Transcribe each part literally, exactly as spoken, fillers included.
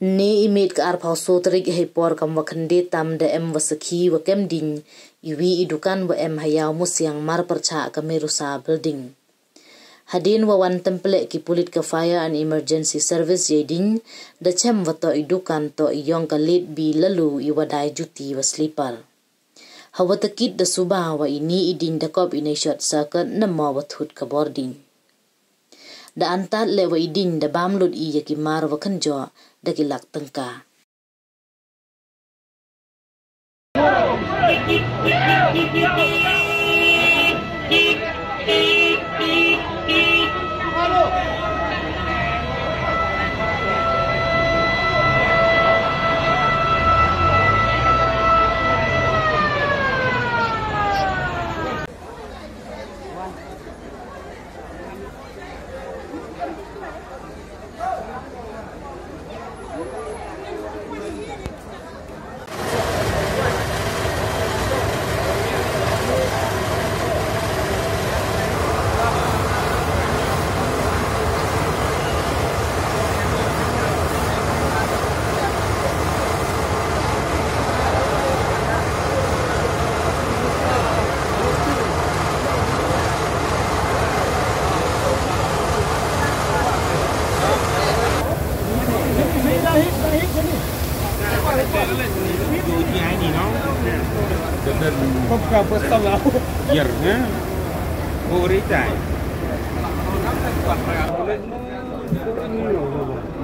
Ynne i miet ka arphaw soo tarik heipor kam wa khynde tam da em wa sakhi wa kem diñ i wi i dukan wa em ha Iawmusiang mar pyrchah ka Merusa Building. Hadien wa wan tympleh ki pulit ka Fire and Emergency Service yei diñ, da chem wa toh i dukan toh i yong ka Late B Lalu i wa dai juti wa slipper. Ha wa takit da suba wa ini i diñ da kop i nei short circuit namo wa thut ka bor diñ. Da antad leh wa i diñ da bam lut i ya ki mar wa khynjoh da ki lak tyngka.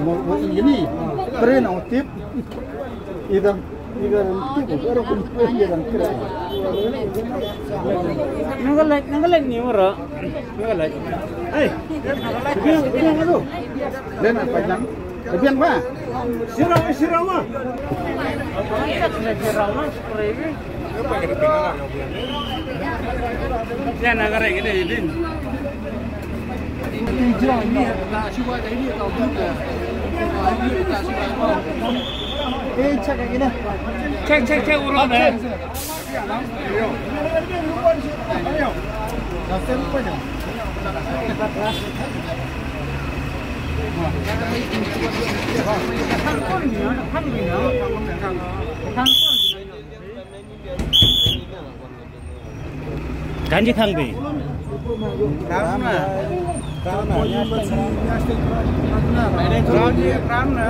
Mo, mo, ini, tren au tip. Ida, ida, tip, baru kun, ida, tip. Nang ka light, nang ka light ni, mara. Nang ka light. Hey, biang, biang, aduh. Len apa jang? Biang ba? Sirau, sirau ma. Sirau ma, spray. Yan, nang ka light, ini, ini. Check, check, check, urut, eh. Kan ji khang bi. Ram na. Ram na. Ram na.